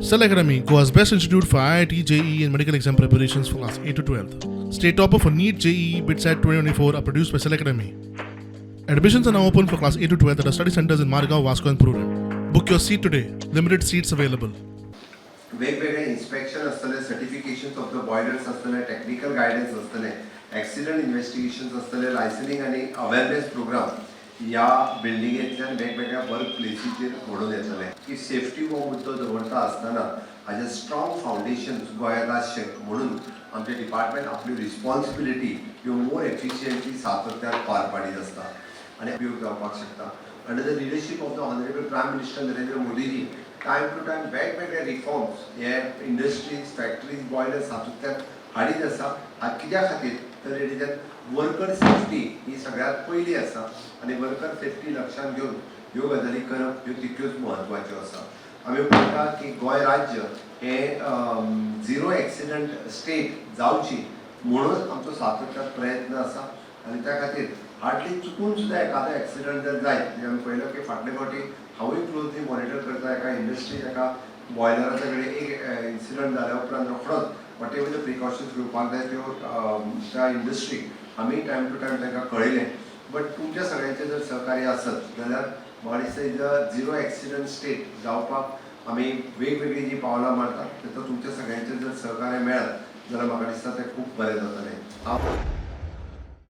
Cell Academy, Goa's best institute for IIT, JEE, and medical exam preparations for class 8 to 12. State topper for NEET, JEE, BITSAT 2024 are produced by Cell Academy. Admissions are now open for class 8 to 12 at our study centers in Margao, Vasco, and Prudent. Book your seat today. Limited seats available. वेगवेगळे inspection आसतले, certification of the boilers आसतले, technical guidance आसतले, accident investigations आसतले, लायसनिंग आनी awareness programme ह्या बिल्डिंगेंतल्यान वेगवेगळ्या work प्लेसीचेर घडोवन येतले की सेफ्टी हो मुद्दो दवरता आसतना हाजें स्ट्रॉंग फावंडेशन गोंयांत आसचें म्हणून आमचें डिपार्टमेंट आपल्यो रिस्पॉन्सिबिलिटी ह्यो मोर एफिशियंटली सातत्यान पार पाडीत आसता आनी उपयोग जावपाक शकता. Under the leadership of the Honourable Prime Minister Narendra Modiji, time to time वेगवेगळे रिफॉर्म्स हे इंडस्ट्रीज, फॅक्टरीज, बॉयलर्स हातूंतल्यान हाडीत आसा. हा कित्या खातीर तर it is worker safety ही सगळ्यात पयली आसा आनी वर्कर सेफ्टी लक्षांत घेवन ह्यो गजाली करप ह्यो तितक्योच म्हत्वाच्यो आसा. आमी पळयता की गोंय राज्य हें झिरो एक्सिडंट स्टेट जावची म्हणून आमचो सातत्यान प्रयत्न आसा आनी त्या खातीर हार्डली चुकून सुद्दां एखादो एक्सिडंट जर जायत, म्हणजे आमी पळयलो की फाटले फावटी हांवूय क्लोजली मॉनिटर करता, एका इंडस्ट्री एका बॉयलराच्या कडेन एक इन्सिडंट जाल्या उपरांत रोखडोच what ever the precautions घेवपाक जाय त्यो त्या इंडस्ट्रीक आमी टायम टू टायम तांकां कळयलें. बट तुमच्या सगळ्यांचें जर सहकार्य आसत जाल्यार म्हाका दिसता is a zero accident state जावपाक आमी वेगवेगळीं जीं पावलां मारतात, तेचो तुमच्या सगळ्यांचें जर सहकार्य मेळत जाल्यार म्हाका दिसता तें खूब बरें जातलें. हांव